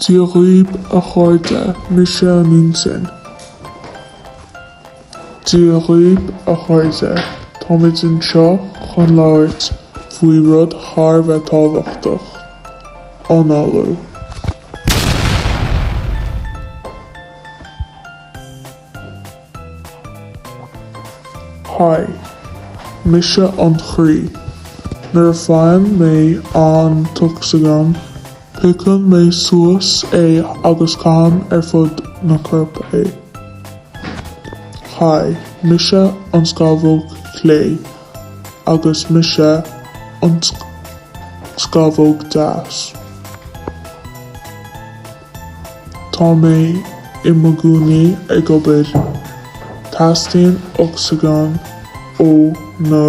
Dia dhaoib a chairde, mise an intinn. Dia dhaoib a chairde, táimid anseo chun labhairt faoi rud thar a bheith tábhachtach, análú. Haigh, mise an croí. Nuair a faigheann mé an t-ocsaigin, piocann mé suas é agus caithim ar fud na coirp é. Haigh, mise an scamhóg chlé agus mise an scamhóg deas. Tá mé i mo gcónaí ag obair. Teastaíonn ocsaigin ó na.